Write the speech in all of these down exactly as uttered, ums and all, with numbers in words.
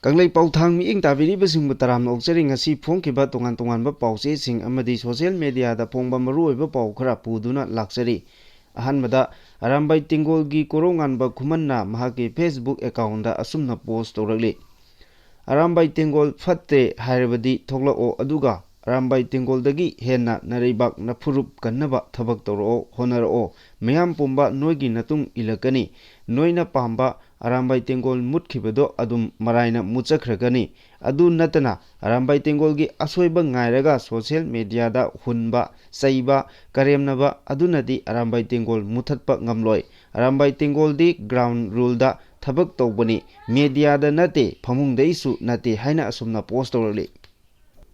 ꯀꯪꯂꯩ ꯄꯥꯎꯊꯥꯡ ꯃꯤꯠꯌꯦꯡ ꯇꯥꯕꯤꯔꯤꯕꯁꯤꯡꯕꯨ ꯇꯔꯥꯝꯅ ꯑꯣꯛꯆꯔꯤ꯫ ꯉꯁꯤ ꯐꯣꯡꯈꯤꯕ ꯇꯣꯉꯥꯟ ꯇꯣꯉꯥꯟꯕ ꯄꯥꯎꯆꯦꯁꯤꯡ ꯑꯃꯗꯤ social media ꯗ ꯐꯣꯡꯕ ꯃꯔꯨꯑꯣꯏꯕ ꯄꯥꯎ ꯈꯔ ꯄꯨꯗꯨꯅ ꯂꯥꯛꯆꯔꯤ꯫ ꯑꯍꯥꯟꯕꯗ, ꯑꯔꯥꯝꯕꯥꯏ ꯇꯦꯡꯒꯣꯜꯒꯤ ꯀꯣꯔꯧꯉꯥꯟꯕ ꯈꯨꯃꯟꯅ ꯃꯍꯥꯛꯀꯤ Facebook account ꯗ ꯑꯁꯨꯝꯅ post ꯇꯧꯔꯛꯂꯤ: "ꯑꯔꯥꯝꯕꯥꯏ ꯇꯦꯡꯒꯣꯜ ꯐꯠꯇꯦ ꯍꯥꯏꯔꯕꯗꯤ ꯊꯣꯛꯂꯛꯑꯣ, ꯑꯗꯨꯒ ꯑꯔꯥꯝꯕꯥꯏ ꯇꯦꯡꯒꯣꯜꯗꯒꯤ ꯍꯦꯟꯅ ꯅꯔꯩꯕꯥꯛ ꯅꯐꯨꯔꯨꯞ ꯀꯟꯅꯕ ꯊꯕꯛ ꯇꯧꯔꯛꯑꯣ, ꯍꯣꯠꯅꯔꯛꯑꯣ꯫ ꯃꯌꯥꯝ ꯄꯨꯝꯕ ꯅꯣꯏꯒꯤ ꯅꯇꯨꯡ ꯏꯜꯂꯛꯀꯅꯤ꯫ ꯅꯣꯏꯅ ꯄꯥꯝꯕ ꯑꯔꯥꯝꯕꯥꯏ ꯇꯦꯡꯒꯣꯜ ꯃꯨꯠꯈꯤꯕꯗꯣ ꯑꯗꯨꯝ ꯃꯔꯥꯏꯅ ꯃꯨꯠꯆꯈ꯭ꯔꯒꯅꯤ꯫ ꯑꯗꯨ ꯅꯠꯇꯅ ꯑꯔꯥꯝꯕꯥꯏ ꯇꯦꯡꯒꯣꯜꯒꯤ ꯑꯁꯣꯏꯕ ꯉꯥꯏꯔꯒ social media ꯗ ꯍꯨꯟꯕ, ꯆꯩꯕ, ꯀꯔꯦꯝꯅꯕ ꯑꯗꯨꯅꯗꯤ ꯑꯔꯥꯝꯕꯥꯏ ꯇꯦꯡꯒꯣꯜ ꯃꯨꯊꯠꯄ ꯉꯝꯂꯣꯏ꯫ ꯑꯔꯥꯝꯕꯥꯏ ꯇꯦꯡꯒꯣꯜꯗꯤ ground rule ꯗ ꯊꯕꯛ ꯇꯧꯕꯅꯤ, media ꯗ ꯅꯠꯇꯦ, ꯐꯃꯨꯡꯗꯩꯁꯨ ꯅꯠꯇꯦ" ꯍꯥꯏꯅ ꯑꯁꯨꯝꯅ post ꯇꯧꯔꯛꯂꯤ꯫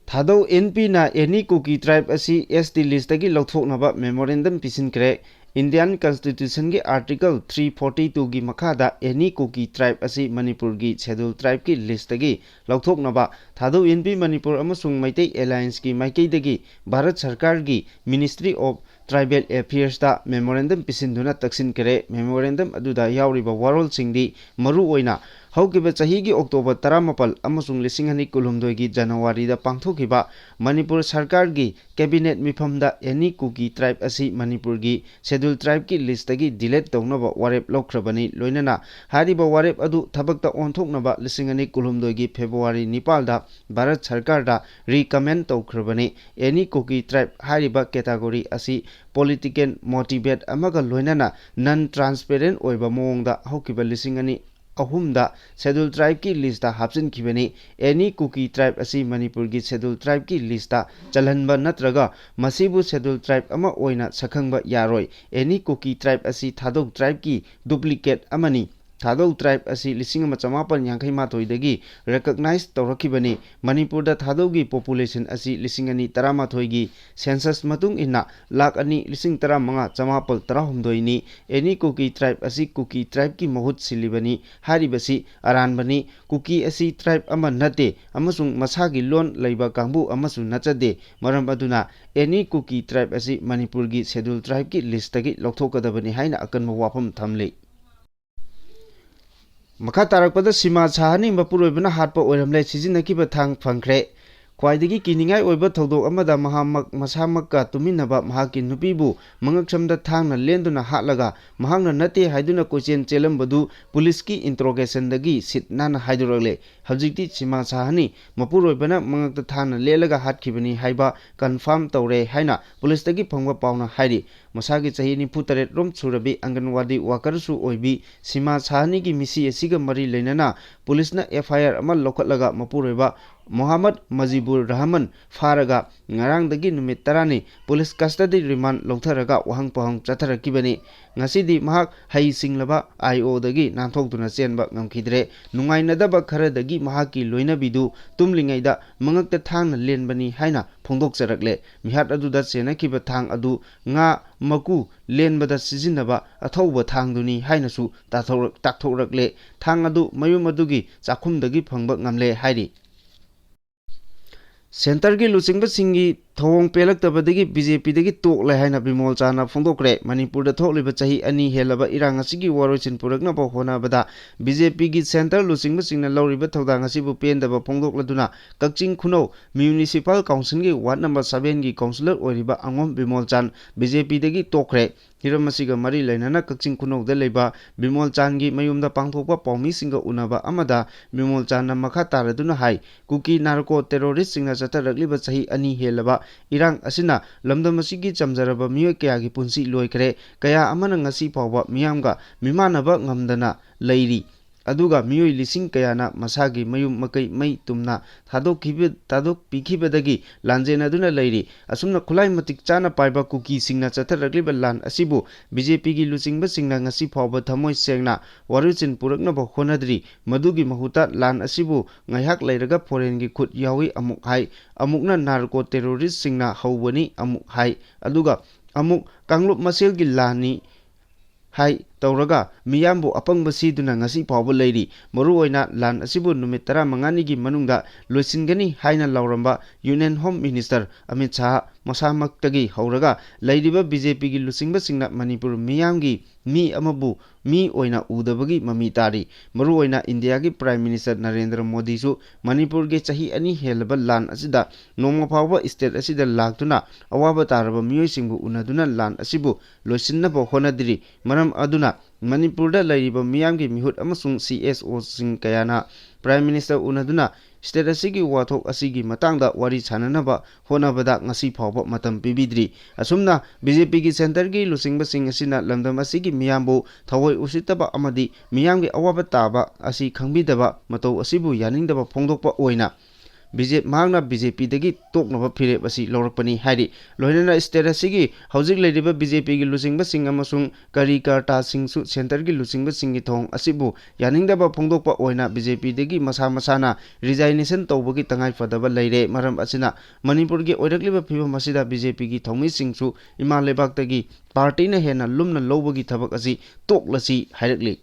ꯊꯥꯗꯧ ꯑꯦꯟ ꯄꯤꯅ any Kuki tribe ꯑꯁꯤ S T list ꯇꯒꯤ ꯂꯧꯊꯣꯛꯅꯕ memorandum ꯄꯤꯁꯤꯟꯈ꯭ꯔꯦ꯫ Indian Constitution ꯒꯤ Article three forty two ꯒꯤ ꯃꯈꯥꯗ any Kuki tribe ꯑꯁꯤ ꯃꯅꯤꯄꯨꯔꯒꯤ Scheduled Tribe ꯀꯤ list ꯇꯒꯤ ꯂꯧꯊꯣꯛꯅꯕ ꯊꯥꯗꯧ ꯑꯦꯟ ꯄꯤ ꯃꯅꯤꯄꯨꯔ ꯑꯃꯁꯨꯡ ꯃꯩꯇꯩ Alliance ꯀꯤ ꯃꯥꯏꯀꯩꯗꯒꯤ ꯚꯥꯔꯠ ꯁꯔꯀꯥꯔꯒꯤ Ministry of Tribal Affairs ꯇ memorandum ꯄꯤꯁꯤꯟꯗꯨꯅ ꯇꯛꯁꯤꯟꯈ꯭ꯔꯦ꯫ Memorandum ꯑꯗꯨꯗ ꯌꯥꯎꯔꯤꯕ ꯋꯥꯔꯣꯜꯁꯤꯡꯗꯤ ꯃꯔꯨ ꯑꯣꯏꯅ ꯍꯧꯈꯤꯕ ꯆꯍꯤꯒꯤ October ꯇꯔꯥꯃꯥꯄꯜ ꯑꯃꯁꯨꯡ ꯂꯤꯁꯤꯡ ꯑꯅꯤ ꯀꯨꯟꯍꯨꯝꯗꯣꯏꯒꯤ January ꯗ ꯄꯥꯡꯊꯣꯛꯈꯤꯕ ꯃꯅꯤꯄꯨꯔ ꯁꯔꯀꯥꯔꯒꯤ Cabinet ꯃꯤꯐꯝꯗ any Kuki tribe ꯑꯁꯤ ꯃꯅꯤꯄꯨꯔꯒꯤ Scheduled Tribe ꯀꯤ list ꯇꯒꯤ delete ꯇꯧꯅꯕ ꯋꯥꯔꯦꯞ ꯂꯧꯈ꯭ꯔꯕꯅꯤ꯫ ꯂꯣꯏꯅꯅ ꯍꯥꯏꯔꯤꯕ ꯋꯥꯔꯦꯞ ꯑꯗꯨ ꯊꯕꯛꯇ ꯑꯣꯟꯊꯣꯛꯅꯕ ꯂꯤꯁꯤꯡ ꯑꯅꯤ ꯀꯨꯟꯍꯨꯝꯗꯣꯏꯒꯤ February ꯅꯤꯄꯥꯜꯗ Bharat ꯁꯔꯀꯥꯔꯗ recommend ꯇꯧꯈ꯭ꯔꯕꯅꯤ꯫ Any Kuki tribe ꯍꯥꯏꯔꯤꯕ category ꯑꯁꯤ political motivate ꯑꯃꯒ ꯂꯣꯏꯅꯅ non transparent ꯑꯣꯏꯕ ꯃꯑꯣꯡꯗ ꯍꯧꯈꯤꯕ ꯂꯤꯁꯤꯡ ꯑꯅꯤ ꯑꯍꯨꯝꯗ Scheduled Tribe ꯀꯤ list ꯇ ꯍꯥꯞꯆꯤꯟꯈꯤꯕꯅꯤ꯫ Any Kuki tribe ꯑꯁꯤ ꯃꯅꯤꯄꯨꯔꯒꯤ Scheduled Tribe ꯀꯤ list ꯇ ꯆꯜꯍꯟꯕ ꯅꯠꯇ꯭ꯔꯒ ꯃꯁꯤꯕꯨ Scheduled Tribe ꯑꯃ ꯑꯣꯏꯅ ꯁꯛꯈꯪꯕ ꯌꯥꯔꯣꯏ꯫ Any Kuki tribe ꯑꯁꯤ ꯊꯥꯗꯧ tribe ꯀꯤ duplicate ꯑꯃꯅꯤ꯫ ꯊꯥꯗꯧ tribe ꯑꯁꯤ ꯂꯤꯁꯤꯡ ꯑꯃ ꯆꯃꯥꯄꯜ ꯌꯥꯡꯈꯩ ꯃꯥꯊꯣꯏꯗꯒꯤ recognize ꯇꯧꯔꯛꯈꯤꯕꯅꯤ꯫ ꯃꯅꯤꯄꯨꯔꯗ ꯊꯥꯗꯧꯒꯤ population ꯑꯁꯤ ꯂꯤꯁꯤꯡ ꯑꯅꯤ ꯇꯔꯥꯃꯥꯊꯣꯏꯒꯤ census ꯃꯇꯨꯡ ꯏꯟꯅ ꯂꯥꯈ ꯑꯅꯤ ꯂꯤꯁꯤꯡ ꯇꯔꯥꯃꯉꯥ ꯆꯃꯥꯄꯜ ꯇꯔꯥꯍꯨꯝꯗꯣꯏꯅꯤ꯫ Any Kuki tribe ꯑꯁꯤ Kuki tribe ꯀꯤ ꯃꯍꯨꯠ ꯁꯤꯜꯂꯤꯕꯅꯤ꯫ ꯍꯥꯏꯔꯤꯕꯁꯤ ꯑꯔꯥꯟꯕꯅꯤ꯫ ꯀꯨꯀꯤ ꯑꯁꯤ tribe ꯑꯃ ꯅꯠꯇꯦ ꯑꯃꯁꯨꯡ ꯃꯁꯥꯒꯤ ꯂꯣꯟ ꯂꯩꯕ ꯀꯥꯡꯕꯨ ꯑꯃꯁꯨ ꯅꯠꯆꯗꯦ꯫ ꯃꯔꯝ ꯑꯗꯨꯅ any Kuki tribe ꯑꯁꯤ ꯃꯅꯤꯄꯨꯔꯒꯤ Scheduled Tribe ꯀꯤ list ꯇꯒꯤ ꯂꯧꯊꯣꯛꯀꯗꯕꯅꯤ ꯍꯥꯏꯅ ꯑꯀꯟꯕ ꯋꯥꯐꯝ ꯊꯝꯂꯤ꯫ ꯃꯈꯥ ꯇꯥꯔꯛꯄꯗ ꯁꯤꯃꯥ ꯁꯥꯍꯅꯤ ꯃꯄꯨꯔꯣꯏꯕꯅ ꯍꯥꯠꯄ ꯑꯣꯏꯔꯝꯂꯦ, ꯁꯤꯖꯤꯟꯅꯈꯤꯕ ꯊꯥꯡ ꯐꯪꯈ꯭ꯔꯦ꯫ ꯈ꯭ꯋꯥꯏꯗꯒꯤ ꯀꯤꯅꯤꯡꯉꯥꯏ ꯑꯣꯏꯕ ꯊꯧꯗꯣꯛ ꯑꯃꯗ ꯃꯍꯥꯛꯃꯛ ꯃꯁꯥꯃꯛꯀ ꯇꯨꯃꯤꯟꯅꯕ ꯃꯍꯥꯛꯀꯤ ꯅꯨꯄꯤꯕꯨ ꯃꯉꯛꯁꯝꯗ ꯊꯥꯡꯅ ꯂꯦꯟꯗꯨꯅ ꯍꯥꯠꯂꯒ ꯃꯍꯥꯛꯅ ꯅꯠꯇꯦ ꯍꯥꯏꯗꯨꯅ ꯀꯣꯏꯆꯦꯟ ꯆꯦꯜꯂꯝꯕꯗꯨ ꯄꯨꯂꯤꯁꯀꯤ ꯏꯟꯇ꯭ꯔꯣꯒꯦꯁꯟꯗꯒꯤ ꯁꯤꯠ ꯅꯥꯟꯅ ꯍꯥꯏꯗꯣꯔꯛꯂꯦ꯫ ꯍꯧꯖꯤꯛꯇꯤ ꯁꯤꯃꯥ ꯁꯥꯍꯅꯤ ꯃꯄꯨꯔꯣꯏꯕꯅ ꯃꯉꯛꯇ ꯊꯥꯡꯅ ꯂꯦꯜꯂꯒ ꯍꯥꯠꯈꯤꯕꯅꯤ ꯍꯥꯏꯕ ꯀꯟꯐꯥꯔꯝ ꯇꯧꯔꯦ ꯍꯥꯏꯅ ꯄꯨꯂꯤꯁꯇꯒꯤ ꯐꯪꯕ ꯄꯥꯎꯅ ꯍꯥꯏꯔꯤ꯫ ꯃꯁꯥꯒꯤ ꯆꯍꯤ ꯅꯤꯐꯨ ꯇꯔꯦꯠ ꯔꯣꯝ ꯁꯨꯔꯕꯤ ꯑꯪꯒꯟꯋꯥꯗꯤ ꯋꯥꯀꯔꯁꯨ ꯑꯣꯏꯕꯤ ꯁꯤꯃꯥ ꯁꯥꯍꯅꯤꯒꯤ ꯃꯤꯁꯤ ꯑꯁꯤꯒ ꯃꯔꯤ ꯂꯩꯅꯅ ꯄꯨꯂꯤꯁꯅ ꯑꯦꯐ ꯑꯥꯏ ꯑꯥꯔ ꯑꯃ ꯂꯧꯈꯠꯂꯒ ꯃꯄꯨꯔꯣꯏꯕ ꯃꯣꯍꯥꯃꯗ ꯃꯖꯤꯕꯨꯔ ꯔꯍꯃꯟ ꯐꯥꯔꯒ ꯉꯔꯥꯡꯗꯒꯤ ꯅꯨꯃꯤꯠ ꯇꯔꯥꯅꯤ ꯄꯨꯂꯤꯁ ꯀꯁꯇꯗꯤ ꯔꯤꯃꯥꯟ ꯂꯧꯊꯔꯒ ꯋꯥꯍꯪ ꯄꯥꯎꯍꯪ ꯆꯠꯊꯔꯛꯈꯤꯕꯅꯤ꯫ ꯉꯁꯤꯗꯤ ꯃꯍꯥꯛ ꯍꯩ ꯁꯤꯡꯂꯕ ꯑꯥꯏ ꯑꯣꯗꯒꯤ ꯅꯥꯟꯊꯣꯛꯇꯨꯅ ꯆꯦꯟꯕ ꯉꯝꯈꯤꯗ꯭ꯔꯦ꯫ ꯅꯨꯡꯉꯥꯏꯅꯗꯕ ꯈꯔꯗꯒꯤ ꯃꯍꯥꯛꯀꯤ ꯂꯣꯏꯅꯕꯤꯗꯨ ꯇꯨꯝꯂꯤꯉꯩꯗ ꯃꯉꯛꯇ ꯊꯥꯡꯅ ꯂꯦꯟꯕꯅꯤ ꯍꯥꯏꯅ ꯐꯣꯡꯗꯣꯛꯆꯔꯛꯂꯦ꯫ ꯃꯤꯍꯥꯠ ꯑꯗꯨꯗ ꯆꯦꯟꯅꯈꯤꯕ ꯊꯥꯡ ꯑꯗꯨ ꯉꯥ ꯃꯀꯨ ꯂꯦꯟꯕꯗ ꯁꯤꯖꯤꯟꯅꯕ ꯑꯊꯧꯕ ꯊꯥꯡꯗꯨꯅꯤ ꯍꯥꯏꯅꯁꯨ ꯇꯥꯊꯣꯔꯛ-, ꯇꯥꯛꯊꯣꯛꯂꯛꯂꯦ꯫ ꯊꯥꯡ ꯑꯗꯨ ꯃꯌꯨꯝ ꯑꯗꯨꯒꯤ ꯆꯥꯛꯈꯨꯝꯗꯒꯤ ꯐꯪꯕ ꯉꯝꯂꯦ ꯍꯥꯏꯔꯤ꯫ ꯁꯦꯟꯇꯔꯒꯤ ꯂꯨꯆꯤꯡꯕꯁꯤꯡꯒꯤ ꯊꯧꯑꯣꯡ ꯄꯦꯜꯂꯛꯇꯕꯗꯒꯤ ꯕꯤ ꯖꯦ ꯄꯤꯗꯒꯤ ꯇꯣꯛꯂꯦ ꯍꯥꯏꯅ ꯕꯤꯃꯣꯜ ꯆꯥꯟꯅ ꯐꯣꯡꯗꯣꯛꯈ꯭ꯔꯦ꯫ ꯃꯅꯤꯄꯨꯔꯗ ꯊꯣꯛꯂꯤꯕ ꯆꯍꯤ ꯑꯅꯤ ꯍꯦꯜꯂꯕ ꯏꯔꯥꯡ ꯑꯁꯤꯒꯤ ꯋꯥꯔꯣꯏꯁꯤꯟ ꯄꯨꯔꯛꯅꯕ ꯍꯣꯠꯅꯕꯗ ꯕꯤ ꯖꯦ ꯄꯤꯒꯤ ꯁꯦꯟꯇꯔ ꯂꯨꯆꯤꯡꯕꯁꯤꯡꯅ ꯂꯧꯔꯤꯕ ꯊꯧꯗꯥꯡ ꯑꯁꯤꯕꯨ ꯄꯦꯟꯗꯕ ꯐꯣꯡꯗꯣꯛꯂꯗꯨꯅ ꯀꯛꯆꯤꯡ ꯈꯨꯅꯧ ꯃ꯭ꯌꯨꯅꯤꯁꯤꯄꯥꯜ ꯀꯥꯎꯟꯁꯤꯜꯒꯤ ꯋꯥꯔꯗ ꯅꯝꯕꯔ ꯁꯚꯦꯟꯒꯤ ꯀꯥꯎꯟꯁꯤꯂꯔ ꯑꯣꯏꯔꯤꯕ ꯑꯉꯣꯝ ꯕꯤꯃꯣꯜ ꯆꯥꯟ ꯕꯤ ꯖꯦ ꯄꯤꯗꯒꯤ ꯇꯣꯛꯈ꯭ꯔꯦ꯫ ꯍꯤꯔꯝ ꯑꯁꯤꯒ ꯃꯔꯤ ꯂꯩꯅꯅ ꯀꯛꯆꯤꯡ ꯈꯨꯅꯧꯗ ꯂꯩꯕ ꯕꯤꯃꯣꯜ ꯆꯥꯟꯒꯤ ꯃꯌꯨꯝꯗ ꯄꯥꯡꯊꯣꯛꯄ ꯄꯥꯎꯃꯤꯁꯤꯡꯒ ꯎꯅꯕ ꯑꯃꯗ ꯕꯤꯃꯣꯜ ꯆꯥꯟꯅ ꯃꯈꯥ ꯇꯥꯔꯗꯨꯅ ꯍꯥꯏ, ꯀꯨꯀꯤ ꯅꯥꯔꯀꯣ ꯇꯦꯔꯣꯔꯤꯁꯁꯤꯡꯅ ꯆꯠꯊꯔꯛꯂꯤꯕ ꯆꯍꯤ ꯑꯅꯤ ꯍꯦꯜꯂꯕ ꯏꯔꯥꯡ ꯑꯁꯤꯅ ꯂꯝꯗꯝ ꯑꯁꯤꯒꯤ ꯆꯝꯖꯔꯕ ꯃꯤꯑꯣꯏ ꯀꯌꯥꯒꯤ ꯄꯨꯟꯁꯤ ꯂꯣꯏꯈ꯭ꯔꯦ꯫ ꯀꯌꯥ ꯑꯃꯅ ꯉꯁꯤ ꯐꯥꯎꯕ ꯃꯤꯌꯥꯝꯒ ꯃꯤꯃꯥꯟꯅꯕ ꯉꯝꯗꯅ ꯂꯩꯔꯤ꯫ ꯑꯗꯨꯒ ꯃꯤꯑꯣꯏ ꯂꯤꯁꯤꯡ ꯀꯌꯥꯅ ꯃꯁꯥꯒꯤ ꯃꯌꯨꯝ ꯃꯀꯩ ꯃꯩ ꯇꯨꯝꯅ ꯊꯥꯗꯣꯛꯈꯤꯕ-, ꯊꯥꯗꯣꯛꯄꯤꯈꯤꯕꯗꯒꯤ ꯂꯥꯟꯖꯦꯟꯅꯗꯨꯅ ꯂꯩꯔꯤ꯫ ꯑꯁꯨꯝꯅ ꯈꯨꯠꯂꯥꯏ ꯃꯇꯤꯛ ꯆꯥꯅ ꯄꯥꯏꯕ ꯀꯨꯀꯤꯁꯤꯡꯅ ꯆꯠꯊꯔꯛꯂꯤꯕ ꯂꯥꯟ ꯑꯁꯤꯕꯨ ꯕꯤ ꯖꯦ ꯄꯤꯒꯤ ꯂꯨꯆꯤꯡꯕꯁꯤꯡꯅ ꯉꯁꯤ ꯐꯥꯎꯕ ꯊꯃꯣꯏ ꯁꯦꯡꯅ ꯋꯥꯔꯣꯏꯁꯤꯟ ꯄꯨꯔꯛꯅꯕ ꯍꯣꯠꯅꯗ꯭ꯔꯤ꯫ ꯃꯗꯨꯒꯤ ꯃꯍꯨꯠꯇ ꯂꯥꯟ ꯑꯁꯤꯕꯨ ꯉꯥꯏꯍꯥꯛ ꯂꯩꯔꯒ ꯐꯣꯔꯦꯟꯒꯤ ꯈꯨꯠ ꯌꯥꯎꯏ ꯑꯃꯨꯛ ꯍꯥꯏ, ꯑꯃꯨꯛꯅ ꯅꯥꯔꯀꯣ ꯇꯦꯔꯣꯔꯤꯁꯁꯤꯡꯅ ꯍꯧꯕꯅꯤ ꯑꯃꯨꯛ ꯍꯥꯏ, ꯑꯗꯨꯒ ꯑꯃꯨꯛ ꯀꯥꯡꯂꯨꯞ ꯃꯁꯦꯜꯒꯤ ꯂꯥꯟꯅꯤ ꯍꯥꯏ꯫ ꯇꯧꯔꯒ ꯃꯤꯌꯥꯝꯕꯨ ꯑꯄꯪꯕ ꯁꯤꯗꯨꯅ ꯉꯁꯤ ꯐꯥꯎꯕ ꯂꯩꯔꯤ꯫ ꯃꯔꯨꯑꯣꯏꯅ ꯂꯥꯟ ꯑꯁꯤꯕꯨ ꯅꯨꯃꯤꯠ ꯇꯔꯥꯃꯉꯥꯅꯤꯒꯤ ꯃꯅꯨꯡꯗ ꯂꯣꯏꯁꯤꯟꯒꯅꯤ ꯍꯥꯏꯅ ꯂꯥꯎꯔꯝꯕ Union Home Minister Amit Shah ꯃꯁꯥꯃꯛꯇꯒꯤ ꯍꯧꯔꯒ ꯂꯩꯔꯤꯕ BJPꯒꯤ ꯂꯨꯆꯤꯡꯕꯁꯤꯡꯅ ꯃꯅꯤꯄꯨꯔ ꯃꯤꯌꯥꯝꯒꯤ ꯃꯤ ꯑꯃꯕꯨ ꯃꯤ ꯑꯣꯏꯅ ꯎꯗꯕꯒꯤ ꯃꯃꯤ ꯇꯥꯔꯤ꯫ ꯃꯔꯨꯑꯣꯏꯅ ꯏꯟꯗꯤꯌꯥꯒꯤ Prime Minister ꯅꯔꯦꯟꯗ꯭ꯔ ꯃꯣꯗꯤꯁꯨ ꯃꯅꯤꯄꯨꯔꯒꯤ ꯆꯍꯤ ꯑꯅꯤ ꯍꯦꯜꯂꯕ ꯂꯥꯟ ꯑꯁꯤꯗ ꯅꯣꯡꯃ ꯐꯥꯎꯕ state ꯑꯁꯤꯗ ꯂꯥꯛꯇꯨꯅ ꯑꯋꯥꯕ ꯇꯥꯔꯕ ꯃꯤꯑꯣꯏꯁꯤꯡꯕꯨ ꯎꯅꯗꯨꯅ ꯂꯥꯟ ꯑꯁꯤꯕꯨ ꯂꯣꯏꯁꯤꯟꯅꯕ ꯍꯣꯠꯅꯗ꯭ꯔꯤ꯫ ꯃꯔꯝ ꯑꯗꯨꯅ ꯃꯅꯤꯄꯨꯔꯗ ꯂꯩꯔꯤꯕ ꯃꯤꯌꯥꯝꯒꯤ ꯃꯤꯍꯨꯠ ꯑꯃꯁꯨꯡ CSOꯁꯤꯡ ꯀꯌꯥꯅ Prime Minister ꯎꯅꯗꯨꯅ state ꯑꯁꯤꯒꯤ ꯋꯥꯊꯣꯛ ꯑꯁꯤꯒꯤ ꯃꯇꯥꯡꯗ ꯋꯥꯔꯤ ꯁꯥꯅꯅꯕ ꯍꯣꯠꯅꯕꯗ ꯉꯁꯤ ꯐꯥꯎꯕ ꯃꯇꯝ ꯄꯤꯕꯤꯗ꯭ꯔꯤ꯫ ꯑꯁꯨꯝꯅ BJPꯒꯤ centreꯒꯤ ꯂꯨꯆꯤꯡꯕꯁꯤꯡ ꯑꯁꯤꯅ ꯂꯝꯗꯝ ꯑꯁꯤꯒꯤ ꯃꯤꯌꯥꯝꯕꯨ ꯊꯑꯣꯏ ꯎꯁꯤꯠꯇꯕ ꯑꯃꯗꯤ ꯃꯤꯌꯥꯝꯒꯤ ꯑꯋꯥꯕ ꯇꯥꯕ ꯑꯁꯤ ꯈꯪꯕꯤꯗꯕ ꯃꯇꯧ ꯑꯁꯤꯕꯨ ꯌꯥꯅꯤꯡꯗꯕ ꯐꯣꯡꯗꯣꯛꯄ ꯑꯣꯏꯅ BJP, ꯃꯍꯥꯛꯅ BJPꯗꯒꯤ ꯇꯣꯛꯅꯕ ꯐꯤꯔꯦꯞ ꯑꯁꯤ ꯂꯧꯔꯛꯄꯅꯤ ꯍꯥꯏꯔꯤ꯫ ꯂꯣꯏꯅꯅ state ꯑꯁꯤꯒꯤ ꯍꯧꯖꯤꯛ ꯂꯩꯔꯤꯕ BJPꯒꯤ ꯂꯨꯆꯤꯡꯕꯁꯤꯡ ꯑꯃꯁꯨꯡ ꯀꯥꯔꯤꯀꯔꯇꯥꯁꯤꯡꯁꯨ centreꯒꯤ ꯂꯨꯆꯤꯡꯕꯁꯤꯡꯒꯤ ꯊꯧꯑꯣꯡ ꯑꯁꯤꯕꯨ ꯌꯥꯅꯤꯡꯗꯕ ꯐꯣꯡꯗꯣꯛꯄ ꯑꯣꯏꯅ BJPꯗꯒꯤ ꯃꯁꯥ ꯃꯁꯥꯅ resignation ꯇꯧꯕꯒꯤ ꯇꯉꯥꯏ ꯐꯗꯕ ꯂꯩꯔꯦ꯫ ꯃꯔꯝ ꯑꯁꯤꯅ ꯃꯅꯤꯄꯨꯔꯒꯤ ꯑꯣꯏꯔꯛꯂꯤꯕ ꯐꯤꯕꯝ ꯑꯁꯤꯗ BJPꯒꯤ ꯊꯧꯃꯤꯁꯤꯡꯁꯨ ꯏꯃꯥ ꯂꯩꯕꯥꯛꯇꯒꯤ partyꯅ ꯍꯦꯟꯅ ꯂꯨꯝꯅ ꯂꯧꯕꯒꯤ ꯊꯕꯛ ꯑꯁꯤ ꯇꯣꯛꯂꯁꯤ ꯍꯥꯏꯔꯛꯂꯤ꯫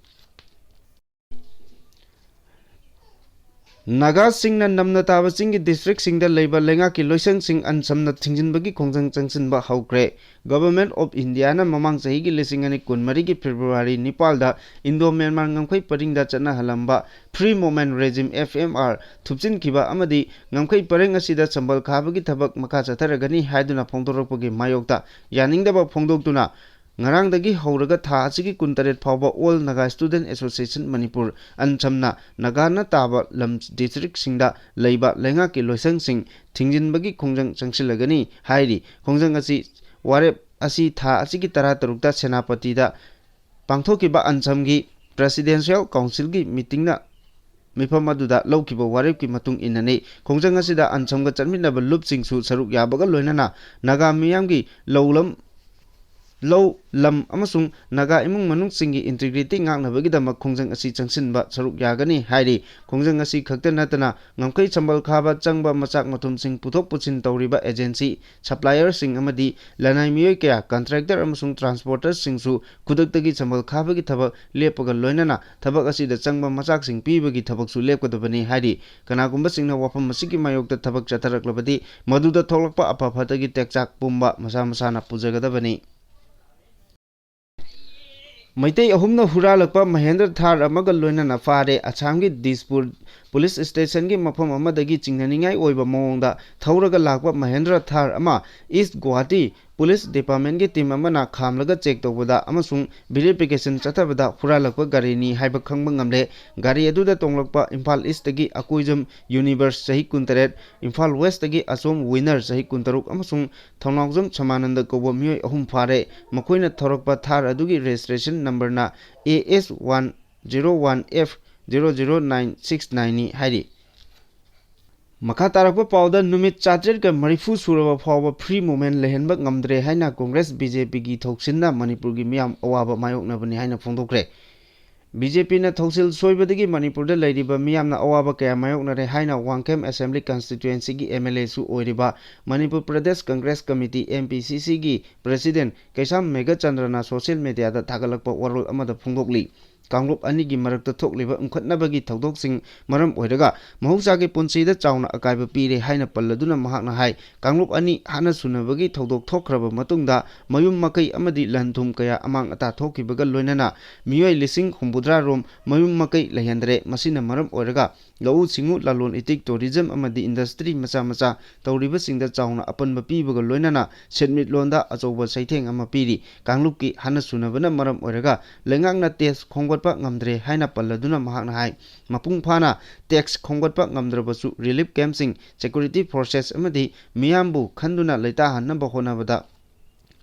ꯅꯥꯒꯥꯁꯤꯡꯅ ꯅꯝꯅ ꯇꯥꯕ ꯆꯤꯡꯒꯤ districtꯁꯤꯡꯗ ꯂꯩꯕ ꯂꯩꯉꯥꯛꯀꯤ ꯂꯣꯏꯁꯪꯁꯤꯡ ꯑꯟꯁꯝꯅ ꯊꯤꯡꯖꯤꯟꯕꯒꯤ ꯈꯣꯡꯖꯪ ꯆꯪꯁꯤꯟꯕ ꯍꯧꯈ꯭ꯔꯦ꯫ Government of Indiaꯅ ꯃꯃꯥꯡ ꯆꯍꯤꯒꯤ ꯂꯤꯁꯤꯡ ꯑꯅꯤ ꯀꯨꯟꯃꯔꯤꯒꯤ February ꯅꯤꯄꯥꯜꯗ Indo-Myanmar ꯉꯝꯈꯩ ꯄꯔꯤꯡꯗ ꯆꯠꯅꯍꯜꯂꯝꯕ Free Movement Regime, FMR, ꯊꯨꯞꯆꯤꯟꯈꯤꯕ ꯑꯃꯗꯤ ꯉꯝꯈꯩ ꯄꯔꯤꯡ ꯑꯁꯤꯗ ꯆꯝꯕꯜ ꯈꯥꯕꯒꯤ ꯊꯕꯛ ꯃꯈꯥ ꯆꯠꯊꯔꯒꯅꯤ ꯍꯥꯏꯗꯨꯅ ꯐꯣꯡꯗꯣꯔꯛꯄꯒꯤ ꯃꯥꯌꯣꯛꯇ ꯌꯥꯅꯤꯡꯗꯕ ꯐꯣꯡꯗꯣꯛꯇꯨꯅ ꯉꯔꯥꯡꯗꯒꯤ ꯍꯧꯔꯒ ꯊꯥ ꯑꯁꯤꯒꯤ ꯀꯨꯟꯇꯔꯦꯠ ꯐꯥꯎꯕ All Naga Student Association Manipur, ꯑꯟꯁꯝꯅ ꯅꯥꯒꯥꯅ ꯇꯥꯕ ꯂꯝ districtꯁꯤꯡꯗ ꯂꯩꯕ ꯂꯩꯉꯥꯛꯀꯤ ꯂꯣꯏꯁꯪꯁꯤꯡ ꯊꯤꯡꯖꯤꯟꯕꯒꯤ ꯈꯣꯡꯖꯪ ꯆꯪꯁꯤꯜꯂꯒꯅꯤ ꯍꯥꯏꯔꯤ꯫ ꯈꯣꯡꯖꯪ ꯑꯁꯤ, ꯋꯥꯔꯦꯞ ꯑꯁꯤ ꯊꯥ ꯑꯁꯤꯒꯤ ꯇꯔꯥꯇꯔꯨꯛꯇ ꯁꯦꯅꯥꯄꯇꯤꯗ ꯄꯥꯡꯊꯣꯛꯈꯤꯕ ꯑꯟꯁꯝꯒꯤ Presidential Councilꯒꯤ meetingꯅ ꯃꯤꯐꯝ ꯑꯗꯨꯗ ꯂꯧꯈꯤꯕ ꯋꯥꯔꯦꯞꯀꯤ ꯃꯇꯨꯡ ꯏꯟꯅꯅꯤ꯫ ꯈꯣꯡꯖꯪ ꯑꯁꯤꯗ ꯑꯟꯁꯝꯒ ꯆꯠꯃꯤꯟꯅꯕ ꯂꯨꯞꯁꯤꯡꯁꯨ ꯁꯔꯨꯛ ꯌꯥꯕꯒ ꯂꯣꯏꯅꯅ ꯅꯥꯒꯥ ꯃꯤꯌꯥꯝꯒꯤ ꯂꯧꯂꯝ ꯂꯧ, ꯂꯝ ꯑꯃꯁꯨꯡ ꯅꯥꯒꯥ ꯏꯃꯨꯡ ꯃꯅꯨꯡꯁꯤꯡꯒꯤ ꯏꯟꯇꯤꯒ꯭ꯔꯤꯇꯤ ꯉꯥꯛꯅꯕꯒꯤꯗꯃꯛ ꯈꯣꯡꯖꯪ ꯑꯁꯤ ꯆꯪꯁꯤꯟꯕ ꯁꯔꯨꯛ ꯌꯥꯒꯅꯤ ꯍꯥꯏꯔꯤ꯫ ꯈꯣꯡꯖꯪ ꯑꯁꯤ ꯈꯛꯇ ꯅꯠꯇꯅ ꯉꯝꯈꯩ ꯁꯝꯕꯜ ꯈꯥꯕ ꯆꯪꯕ ꯃꯆꯥꯛ ꯃꯊꯨꯝꯁꯤꯡ ꯄꯨꯊꯣꯛ ꯄꯨꯁꯤꯟ ꯇꯧꯔꯤꯕ ꯑꯦꯖꯦꯟꯁꯤ, ꯁꯄ꯭ꯂꯥꯏꯌꯔꯁꯤꯡ ꯑꯃꯗꯤ ꯂꯅꯥꯏ ꯃꯤꯑꯣꯏ ꯀꯌꯥ, ꯀꯟꯇ꯭ꯔꯦꯛꯇꯔ ꯑꯃꯁꯨꯡ ꯇ꯭ꯔꯥꯟꯁꯄꯣꯔꯇꯔꯁꯤꯡꯁꯨ ꯈꯨꯗꯛꯇꯒꯤ ꯁꯝꯕꯜ ꯈꯥꯕꯒꯤ ꯊꯕꯛ ꯂꯦꯞꯄꯒ ꯂꯣꯏꯅꯅ ꯊꯕꯛ ꯑꯁꯤꯗ ꯆꯪꯕ ꯃꯆꯥꯛꯁꯤꯡ ꯄꯤꯕꯒꯤ ꯊꯕꯛꯁꯨ ꯂꯦꯞꯀꯗꯕꯅꯤ ꯍꯥꯏꯔꯤ꯫ ꯀꯅꯥꯒꯨꯝꯕꯁꯤꯡꯅ ꯋꯥꯐꯝ ꯑꯁꯤꯒꯤ ꯃꯥꯌꯣꯛꯇ ꯊꯕꯛ ꯆꯠꯊꯔꯛꯂꯕꯗꯤ ꯃꯗꯨꯗ ꯊꯣꯛꯂꯛꯄ ꯑꯐ ꯐꯠꯇꯒꯤ ꯇꯦꯛꯆꯥꯛ ꯄꯨꯝꯕ ꯃꯁꯥ ꯃꯁꯥꯅ ꯄꯨꯖꯒꯗꯕꯅꯤ꯫ ꯃꯩꯇꯩ ꯑꯍꯨꯝꯅ ꯍꯨꯔꯥꯜꯂꯛꯄ ꯃꯍꯦꯟꯗ꯭ꯔ ꯊꯥꯔ ꯑꯃꯒ ꯂꯣꯏꯅꯅ ꯐꯥꯔꯦ꯫ ꯑꯁꯥꯝꯒꯤ ꯗꯤꯁꯄꯨꯔ ꯄꯨꯂꯤꯁ ꯁ꯭ꯇꯦꯁꯟꯒꯤ ꯃꯐꯝ ꯑꯃꯗꯒꯤ ꯆꯤꯡꯅꯅꯤꯡꯉꯥꯏ ꯑꯣꯏꯕ ꯃꯑꯣꯡꯗ ꯊꯧꯔꯒ ꯂꯥꯛꯄ ꯃꯍꯦꯟꯗ꯭ꯔ ꯊꯥꯔ ꯑꯃ ꯏꯁ ꯒꯨꯋꯥꯍꯥꯇꯤ ꯄꯨꯂꯤꯁ ꯗꯤꯄꯥꯔꯠꯃꯦꯟꯒꯤ ꯇꯤꯝ ꯑꯃꯅ ꯈꯥꯝꯂꯒ ꯆꯦꯛ ꯇꯧꯕꯗ ꯑꯃꯁꯨꯡ ꯚꯦꯔꯤꯐꯤꯀꯦꯁꯟ ꯆꯠꯊꯕꯗ ꯍꯨꯔꯥꯜꯂꯛꯄ ꯒꯥꯔꯤꯅꯤ ꯍꯥꯏꯕ ꯈꯪꯕ ꯉꯝꯂꯦ꯫ ꯒꯥꯔꯤ ꯑꯗꯨꯗ ꯇꯣꯡꯂꯛꯄ ꯏꯝꯐꯥꯜ ꯏꯁꯇꯒꯤ ꯑꯀꯣꯏꯖꯝ ꯌꯨꯅꯤꯚꯔꯁ, ꯆꯍꯤ ꯀꯨꯟꯇꯔꯦꯠ, ꯏꯝꯐꯥꯜ ꯋꯦꯁꯇꯒꯤ ꯑꯆꯣꯝ ꯋꯤꯅꯔ, ꯆꯍꯤ ꯀꯨꯟꯇꯔꯨꯛ, ꯑꯃꯁꯨꯡ ꯊꯧꯅꯥꯎꯖꯝ ꯁꯃꯥꯅꯟꯗ ꯀꯧꯕ ꯃꯤꯑꯣꯏ ꯑꯍꯨꯝ ꯐꯥꯔꯦ꯫ ꯃꯈꯣꯏꯅ ꯊꯧꯔꯛꯄ ꯊꯥꯔ ꯑꯗꯨꯒꯤ ꯔꯦꯖꯤꯁꯇ꯭ꯔꯦꯁꯟ ꯅꯝꯕꯔꯅ A S one zero one F zero zero nine six nine ꯅꯤ ꯍꯥꯏꯔꯤ꯫ ꯃꯈꯥ ꯇꯥꯔꯛꯄ ꯄꯥꯎꯗ, ꯅꯨꯃꯤꯠ ꯆꯥꯇ꯭ꯔꯦꯠꯀ ꯃꯔꯤꯐꯨ ꯁꯨꯔꯕ ꯐꯥꯎꯕ ꯐ꯭ꯔꯤ ꯃꯨꯚꯃꯦꯟ ꯂꯩꯍꯟꯕ ꯉꯝꯗ꯭ꯔꯦ ꯍꯥꯏꯅ ꯀꯣꯡꯒ꯭ꯔꯦꯁ, ꯕꯤ ꯖꯦ ꯄꯤꯒꯤ ꯊꯧꯁꯤꯟꯅ ꯃꯅꯤꯄꯨꯔꯒꯤ ꯃꯤꯌꯥꯝ ꯑꯋꯥꯕ ꯃꯥꯌꯣꯛꯅꯕꯅꯤ ꯍꯥꯏꯅ ꯐꯣꯡꯗꯣꯛꯈ꯭ꯔꯦ꯫ ꯕꯤ ꯖꯦ ꯄꯤꯅ ꯊꯧꯁꯤꯜ ꯁꯣꯏꯕꯗꯒꯤ ꯃꯅꯤꯄꯨꯔꯗ ꯂꯩꯔꯤꯕ ꯃꯤꯌꯥꯝꯅ ꯑꯋꯥꯕ ꯀꯌꯥ ꯃꯥꯌꯣꯛꯅꯔꯦ ꯍꯥꯏꯅ ꯋꯥꯡꯈꯦꯝ ꯑꯦꯁꯦꯝꯕ꯭ꯂꯤ ꯀꯟꯁꯇꯤꯇ꯭ꯌꯨꯑꯦꯟꯁꯤꯒꯤ M L A ꯁꯨ ꯑꯣꯏꯔꯤꯕ Manipur Pradesh Congress committee, M P C C ꯒꯤ ꯄ꯭ꯔꯦꯁꯤꯗꯦꯟꯠ ꯀꯩꯁꯥꯝ ꯃꯦꯘꯆꯟꯗ꯭ꯔꯅ ꯁꯣꯁꯤꯌꯦꯜ ꯃꯦꯗꯤꯌꯥꯗ ꯊꯥꯒꯠꯂꯛꯄ ꯋꯥꯔꯣꯜ ꯑꯃꯗ ꯐꯣꯡꯗꯣꯛꯂꯤ꯫ ꯀꯥꯡꯂꯨꯞ ꯑꯅꯤꯒꯤ ꯃꯔꯛꯇ ꯊꯣꯛꯂꯤꯕ ꯎꯪꯈꯠꯅꯕꯒꯤ ꯊꯧꯗꯣꯛꯁꯤꯡ ꯃꯔꯝ ꯑꯣꯏꯔꯒ ꯃꯍꯧꯁꯥꯒꯤ ꯄꯨꯟꯁꯤꯗ ꯆꯥꯎꯅ ꯑꯀꯥꯏꯕ ꯄꯤꯔꯦ ꯍꯥꯏꯅ ꯄꯜꯂꯗꯨꯅ ꯃꯍꯥꯛꯅ ꯍꯥꯏ, ꯀꯥꯡꯂꯨꯞ ꯑꯅꯤ ꯍꯥꯠꯅ ꯁꯨꯅꯕꯒꯤ ꯊꯧꯗꯣꯛ ꯊꯣꯛꯈ꯭ꯔꯕ ꯃꯇꯨꯡꯗ ꯃꯌꯨꯝ ꯃꯀꯩ ꯑꯃꯗꯤ ꯂꯟ ꯊꯨꯝ ꯀꯌꯥ ꯑꯃꯥꯡ ꯑꯇꯥ ꯊꯣꯛꯈꯤꯕꯒ ꯂꯣꯏꯅꯅ ꯃꯤꯑꯣꯏ ꯂꯤꯁꯤꯡ ꯍꯨꯝꯐꯨꯇꯔꯥ ꯔꯣꯝ ꯃꯌꯨꯝ ꯃꯀꯩ ꯂꯩꯍꯟꯗ꯭ꯔꯦ꯫ ꯃꯁꯤꯅ ꯃꯔꯝ ꯑꯣꯏꯔꯒ ꯂꯧꯎ ꯁꯤꯡꯎ, ꯂꯂꯣꯟ ꯏꯇꯤꯛ, ꯇꯨꯔꯤꯖꯝ ꯑꯃꯗꯤ ꯏꯟꯗꯁꯇ꯭ꯔꯤ ꯃꯆꯥ ꯃꯆꯥ ꯇꯧꯔꯤꯕꯁꯤꯡꯗ ꯆꯥꯎꯅ ꯑꯄꯟꯕ ꯄꯤꯕꯒ ꯂꯣꯏꯅꯅ ꯁꯦꯟꯃꯤꯠꯂꯣꯟꯗ ꯑꯆꯧꯕ ꯆꯩꯊꯦꯡ ꯑꯃ ꯄꯤꯔꯤ꯫ ꯀꯥꯡꯂꯨꯞꯀꯤ ꯍꯥꯠꯅ ꯁꯨꯅꯕꯅ ꯃꯔꯝ ꯑꯣꯏꯔꯒ ꯂꯩꯉꯥꯛꯅ ꯇꯦꯛꯁ ꯈꯣꯝꯒꯠꯄ ꯉꯝꯗ꯭ꯔꯦ ꯍꯥꯏꯅ ꯄꯜꯂꯗꯨꯅ ꯃꯍꯥꯛꯅ ꯍꯥꯏ, ꯃꯄꯨꯡ ꯐꯥꯅ ꯇꯦꯛꯁ ꯈꯣꯝꯒꯠꯄ ꯉꯝꯗ꯭ꯔꯕꯁꯨ ꯔꯤꯂꯤꯐ ꯀꯦꯝꯞꯁꯤꯡ, ꯁꯦꯀ꯭ꯌꯨꯔꯤꯇꯤ ꯐꯣꯔꯁꯦꯁ ꯑꯃꯗꯤ ꯃꯤꯌꯥꯝꯕꯨ ꯈꯟꯗꯨꯅ ꯂꯩꯇꯥꯍꯟꯅꯕ ꯍꯣꯠꯅꯕꯗ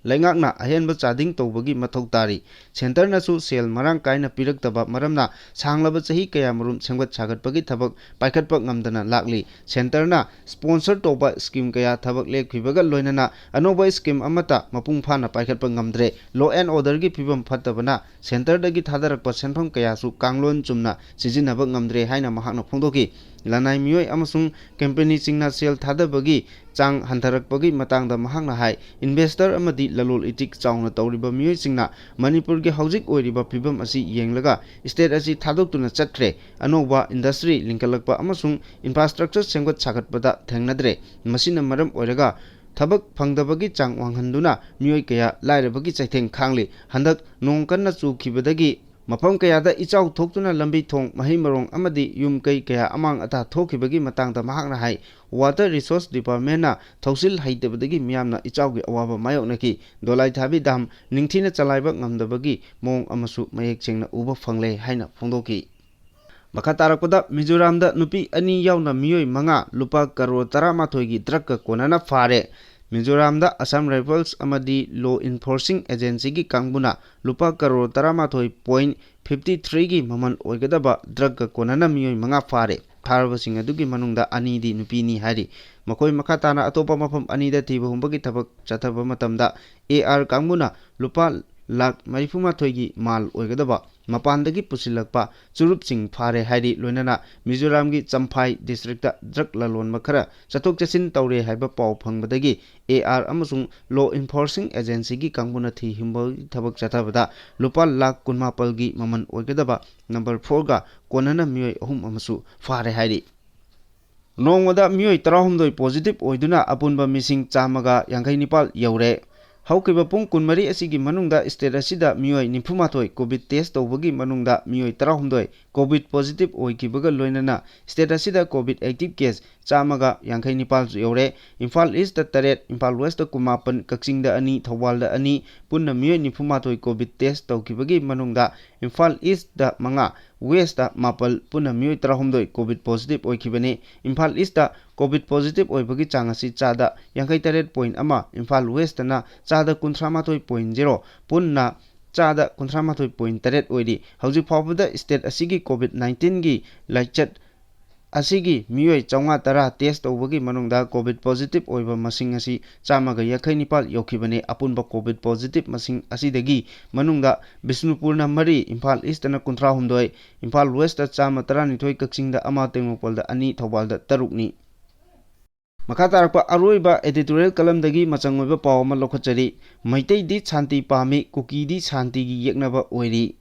ꯂꯩꯉꯥꯛꯅ ꯑꯍꯦꯟꯕ ꯆꯥꯗꯤꯡ ꯇꯧꯕꯒꯤ ꯃꯊꯧ ꯇꯥꯔꯤ꯫ ꯁꯦꯟꯇꯔꯅꯁꯨ ꯁꯦꯜ ꯃꯔꯥꯡ ꯀꯥꯏꯅ ꯄꯤꯔꯛꯇꯕ ꯃꯔꯝꯅ ꯁꯥꯡꯂꯕ ꯆꯍꯤ ꯀꯌꯥꯃꯔꯨꯝ ꯁꯦꯝꯒꯠ ꯁꯥꯒꯠꯄꯒꯤ ꯊꯕꯛ ꯄꯥꯏꯈꯠꯄ ꯉꯝꯗꯅ ꯂꯥꯛꯂꯤ꯫ ꯁꯦꯟꯇꯔꯅ ꯁ꯭ꯄꯣꯟꯁꯔ ꯇꯧꯕ ꯁ꯭ꯀꯤꯝ ꯀꯌꯥ ꯊꯕꯛ ꯂꯦꯞꯈꯤꯕꯒ ꯂꯣꯏꯅꯅ ꯑꯅꯧꯕ ꯁ꯭ꯀꯤꯝ ꯑꯃꯠꯇ ꯃꯄꯨꯡ ꯐꯥꯅ ꯄꯥꯏꯈꯠꯄ ꯉꯝꯗ꯭ꯔꯦ꯫ Law and orderꯒꯤ ꯐꯤꯕꯝ ꯐꯠꯇꯕꯅ ꯁꯦꯟꯇꯔꯗꯒꯤ ꯊꯥꯗꯔꯛꯄ ꯁꯦꯟꯐꯝ ꯀꯌꯥꯁꯨ ꯀꯥꯡꯂꯣꯟ ꯆꯨꯝꯅ ꯁꯤꯖꯤꯟꯅꯕ ꯉꯝꯗ꯭ꯔꯦ ꯍꯥꯏꯅ ꯃꯍꯥꯛꯅ ꯐꯣꯡꯗꯣꯛꯈꯤ꯫ ꯂꯅꯥꯏ ꯃꯤꯑꯣꯏ ꯑꯃꯁꯨꯡ ꯀꯝꯄꯦꯅꯤꯁꯤꯡꯅ ꯁꯦꯜ ꯊꯥꯗꯕꯒꯤ ꯆꯥꯡ ꯍꯟꯊꯔꯛꯄꯒꯤ ꯃꯇꯥꯡꯗ ꯃꯍꯥꯛꯅ ꯍꯥꯏ, ꯏꯟꯚꯦꯁꯇꯔ ꯑꯃꯗꯤ ꯂꯂꯣꯟ ꯏꯇꯤꯛ ꯆꯥꯎꯅ ꯇꯧꯔꯤꯕ ꯃꯤꯑꯣꯏꯁꯤꯡꯅ ꯃꯅꯤꯄꯨꯔꯒꯤ ꯍꯧꯖꯤꯛ ꯑꯣꯏꯔꯤꯕ ꯐꯤꯕꯝ ꯑꯁꯤ ꯌꯦꯡꯂꯒ ꯁ꯭ꯇꯦꯠ ꯑꯁꯤ ꯊꯥꯗꯣꯛꯇꯨꯅ ꯆꯠꯈ꯭ꯔꯦ꯫ ꯑꯅꯧꯕ ꯏꯟꯗꯁꯇ꯭ꯔꯤ ꯂꯤꯡꯈꯠꯂꯛꯄ ꯑꯃꯁꯨꯡ ꯏꯟꯐ꯭ꯔꯥꯁ꯭ꯇ꯭ꯔꯛꯆꯔ ꯁꯦꯝꯒꯠ ꯁꯥꯒꯠꯄꯗ ꯊꯦꯡꯅꯗ꯭ꯔꯦ꯫ ꯃꯁꯤꯅ ꯃꯔꯝ ꯑꯣꯏꯔꯒ ꯊꯕꯛ ꯐꯪꯗꯕꯒꯤ ꯆꯥꯡ ꯋꯥꯡꯍꯟꯗꯨꯅ ꯃꯤꯑꯣꯏ ꯀꯌꯥ ꯂꯥꯏꯔꯕꯒꯤ ꯆꯩꯊꯦꯡ ꯈꯥꯡꯂꯤ꯫ ꯍꯟꯗꯛ ꯅꯣꯡ ꯀꯟꯅ ꯆꯨꯈꯤꯕꯗꯒꯤ ꯃꯐꯝ ꯀꯌꯥꯗ ꯏꯆꯥꯎ ꯊꯣꯛꯇꯨꯅ ꯂꯝꯕꯤ ꯊꯣꯡ, ꯃꯍꯩ ꯃꯔꯣꯡ ꯑꯃꯗꯤ ꯌꯨꯝ ꯀꯩ ꯀꯌꯥ ꯑꯃꯥꯡ ꯑꯇꯥ ꯊꯣꯛꯈꯤꯕꯒꯤ ꯃꯇꯥꯡꯗ ꯃꯍꯥꯛꯅ ꯍꯥꯏ, Water Resource Departmentꯅ ꯊꯧꯁꯤꯜ ꯍꯩꯇꯕꯗꯒꯤ ꯃꯤꯌꯥꯝꯅ ꯏꯆꯥꯎꯒꯤ ꯑꯋꯥꯕ ꯃꯥꯌꯣꯛꯅꯈꯤ꯫ ꯗꯣꯂꯥꯏꯊꯥꯕꯤ ꯗꯥꯝ ꯅꯤꯡꯊꯤꯅ ꯆꯂꯥꯏꯕ ꯉꯝꯗꯕꯒꯤ ꯃꯑꯣꯡ ꯑꯃꯁꯨ ꯃꯌꯦꯛ ꯁꯦꯡꯅ ꯎꯕ ꯐꯪꯂꯦ ꯍꯥꯏꯅ ꯐꯣꯡꯗꯣꯛꯈꯤ꯫ ꯃꯈꯥ ꯇꯥꯔꯛꯄꯗ ꯃꯤꯖꯣꯔꯥꯝꯗ ꯅꯨꯄꯤ ꯑꯅꯤ ꯌꯥꯎꯅ ꯃꯤꯑꯣꯏ ꯃꯉꯥ ꯂꯨꯄꯥ ꯀꯔꯣꯔ ꯇꯔꯥꯃꯥꯊꯣꯏꯒꯤ ꯗ꯭ꯔꯒꯀ ꯀꯣꯟꯅꯅ ꯐꯥꯔꯦ꯫ ꯃꯤꯖꯣꯔꯥꯝꯗ Assam Rifles ꯑꯃꯗꯤ law enforcing agencyꯒꯤ ꯀꯥꯡꯕꯨꯅ ꯂꯨꯄꯥ ꯀꯔꯣꯔ ꯇꯔꯥꯃꯥꯊꯣꯏ point fifty threeꯒꯤ ꯃꯃꯜ ꯑꯣꯏꯒꯗꯕ ꯗ꯭ꯔꯒꯀ ꯀꯣꯟꯅꯅ ꯃꯤꯑꯣꯏ ꯃꯉꯥ ꯐꯥꯔꯦ꯫ ꯐꯥꯔꯕꯁꯤꯡ ꯑꯗꯨꯒꯤ ꯃꯅꯨꯡꯗ ꯑꯅꯤꯗꯤ ꯅꯨꯄꯤꯅꯤ ꯍꯥꯏꯔꯤ꯫ ꯃꯈꯣꯏ ꯃꯈꯥ ꯇꯥꯅ ꯑꯇꯣꯞꯄ ꯃꯐꯝ ꯑꯅꯤꯗ ꯊꯤꯕ ꯍꯨꯝꯕꯒꯤ ꯊꯕꯛ ꯆꯠꯊꯕ ꯃꯇꯝꯗ AR ꯀꯥꯡꯕꯨꯅ ꯂꯨꯄꯥ ꯂꯥꯈ ꯃꯔꯤꯐꯨꯃꯥꯊꯣꯏꯒꯤ ꯃꯥꯜ ꯑꯣꯏꯒꯗꯕ ꯃꯄꯥꯟꯗꯒꯤ ꯄꯨꯁꯤꯜꯂꯛꯄ ꯆꯨꯔꯨꯞꯁꯤꯡ ꯐꯥꯔꯦ ꯍꯥꯏꯔꯤ꯫ ꯂꯣꯏꯅꯅ ꯃꯤꯖꯣꯔꯥꯝꯒꯤ ꯆꯝꯐꯥꯏ districtꯇ ꯗ꯭ꯔꯒ ꯂꯂꯣꯟꯕ ꯈꯔ ꯆꯠꯊꯣꯛ ꯆꯠꯁꯤꯟ ꯇꯧꯔꯦ ꯍꯥꯏꯕ ꯄꯥꯎ ꯐꯪꯕꯗꯒꯤ AR ꯑꯃꯁꯨꯡ law enforcing agencyꯒꯤ ꯀꯥꯡꯕꯨꯅ ꯊꯤ ꯍꯨꯝꯕꯒꯤ ꯊꯕꯛ ꯆꯠꯊꯕꯗ ꯂꯨꯄꯥ ꯂꯥꯈ ꯀꯨꯟꯃꯥꯄꯜꯒꯤ ꯃꯃꯜ ꯑꯣꯏꯒꯗꯕ number fourꯒ ꯀꯣꯟꯅꯅ ꯃꯤꯑꯣꯏ ꯑꯍꯨꯝ ꯑꯃꯁꯨ ꯐꯥꯔꯦ ꯍꯥꯏꯔꯤ꯫ ꯅꯣꯡꯃꯗ ꯃꯤꯑꯣꯏ ꯇꯔꯥꯍꯨꯝꯗꯣꯏ positive ꯑꯣꯏꯗꯨꯅ ꯑꯄꯨꯟꯕ ꯃꯤꯁꯤꯡ ꯆꯥꯝꯃꯒ ꯌꯥꯡꯈꯩ ꯅꯤꯄꯥꯜ ꯌꯧꯔꯦ꯫ ꯍꯧꯈꯤꯕ ꯄꯨꯡ ꯀꯨꯟꯃꯔꯤ ꯑꯁꯤꯒꯤ ꯃꯅꯨꯡꯗ state ꯑꯁꯤꯗ ꯃꯤꯑꯣꯏ ꯅꯤꯐꯨꯃꯥꯊꯣꯏ COVID test ꯇꯧꯕꯒꯤ ꯃꯅꯨꯡꯗ ꯃꯤꯑꯣꯏ ꯇꯔꯥꯍꯨꯝꯗꯣꯏ ꯀꯣꯚꯤꯗ ꯄꯣꯖꯤꯇꯤꯚ ꯑꯣꯏꯈꯤꯕꯒ ꯂꯣꯏꯅꯅ ꯁ꯭ꯇꯦꯠ ꯑꯁꯤꯗ ꯀꯣꯚꯤꯗ ꯑꯦꯛꯇꯤꯚ ꯀꯦꯁ ꯆꯥꯝꯃꯒ ꯌꯥꯡꯈꯩ ꯅꯤꯄꯥꯜꯁꯨ ꯌꯧꯔꯦ꯫ ꯏꯝꯐꯥꯜ ꯏꯁꯇ ꯇꯔꯦꯠ, ꯏꯝꯐꯥꯜ ꯋꯦꯁꯇ ꯀꯨꯟꯃꯥꯄꯟ, ꯀꯛꯆꯤꯡꯗ ꯑꯅꯤ, ꯊꯧꯕꯥꯜꯗ ꯑꯅꯤ, ꯄꯨꯟꯅ ꯃꯤꯑꯣꯏ ꯅꯤꯐꯨꯃꯥꯊꯣꯏ ꯀꯣꯚꯤꯗ ꯇꯦꯁ ꯇꯧꯈꯤꯕꯒꯤ ꯃꯅꯨꯡꯗ ꯏꯝꯐꯥꯜ ꯏꯁꯇ ꯃꯉꯥ, ꯋꯦꯁꯇ ꯃꯥꯄꯜ, ꯄꯨꯟꯅ ꯃꯤꯑꯣꯏ ꯇꯔꯥꯍꯨꯝꯗꯣꯏ ꯀꯣꯚꯤꯗ ꯄꯣꯖꯤꯇꯤꯚ ꯑꯣꯏꯈꯤꯕꯅꯤ꯫ ꯏꯝꯐꯥꯜ ꯏꯁꯇ ꯀꯣꯚꯤꯗ ꯄꯣꯖꯤꯇꯤꯚ ꯑꯣꯏꯕꯒꯤ ꯆꯥꯡ ꯑꯁꯤ ꯆꯥꯗ ꯌꯥꯡꯈꯩ ꯇꯔꯦꯠ ꯄꯣꯏꯟ ꯑꯃ, ꯏꯝꯐꯥꯜ ꯋꯦꯁꯇꯅ ꯆꯥꯗ ꯀꯨꯟꯊ꯭ꯔꯥ ꯃꯥꯊꯣꯏ ꯄꯣꯏꯟ ꯖꯦꯔꯣ, ꯄꯨꯟꯅ ꯆꯥꯗ ꯀꯨꯟꯊ꯭ꯔꯥ ꯃꯥꯊꯣꯏ ꯄꯣꯏꯟ ꯇꯔꯦꯠ ꯑꯣꯏꯔꯤ꯫ ꯍꯧꯖꯤꯛ ꯐꯥꯎꯕꯗ ꯁ꯭ꯇꯦꯠ ꯑꯁꯤꯒꯤ ꯀꯣꯚꯤꯗ ꯅꯥꯏꯟꯇꯤꯟꯒꯤ ꯂꯥꯏꯆꯠ ꯑꯁꯤꯒꯤ ꯃꯤꯑꯣꯏ ꯆꯥꯝꯃꯉꯥ ꯇꯔꯥ ꯇꯦꯁ ꯇꯧꯕꯒꯤ ꯃꯅꯨꯡꯗ ꯀꯣꯚꯤꯗ ꯄꯣꯖꯤꯇꯤꯚ ꯑꯣꯏꯕ ꯃꯁꯤꯡ ꯑꯁꯤ ꯆꯥꯝꯃꯒ ꯌꯥꯡꯈꯩ ꯅꯤꯄꯥꯜ ꯌꯧꯈꯤꯕꯅꯤ꯫ ꯑꯄꯨꯟꯕ ꯀꯣꯚꯤꯗ ꯄꯣꯖꯤꯇꯤꯚ ꯃꯁꯤꯡ ꯑꯁꯤꯗꯒꯤ ꯃꯅꯨꯡꯗ ꯕꯤꯁꯅꯨꯄꯨꯔꯅ ꯃꯔꯤ, ꯏꯝꯐꯥꯜ ꯏꯁꯇꯅ ꯀꯨꯟꯊ꯭ꯔꯥ ꯍꯨꯝꯗꯣꯏ, ꯏꯝꯐꯥꯜ ꯋꯦꯁꯇ ꯆꯥꯝꯃ ꯇꯔꯥꯅꯤꯊꯣꯏ, ꯀꯛꯆꯤꯡꯗ ꯑꯃ, ꯇꯦꯡꯅꯧꯄꯜꯗ ꯑꯅꯤ, ꯊꯧꯕꯥꯜꯗ ꯇꯔꯨꯛꯅꯤ꯫ ꯃꯈꯥ ꯇꯥꯔꯛꯄ ꯑꯔꯣꯏꯕ editorial columnꯗꯒꯤ ꯃꯆꯪ ꯑꯣꯏꯕ ꯄꯥꯎ ꯑꯃ ꯂꯧꯈꯠꯆꯔꯤ꯫ ꯃꯩꯇꯩꯗꯤ ꯁꯥꯟꯇꯤ ꯄꯥꯝꯃꯤ, ꯀꯨꯀꯤꯗꯤ ꯁꯥꯟꯇꯤꯒꯤ ꯌꯦꯛꯅꯕ ꯑꯣꯏꯔꯤ꯫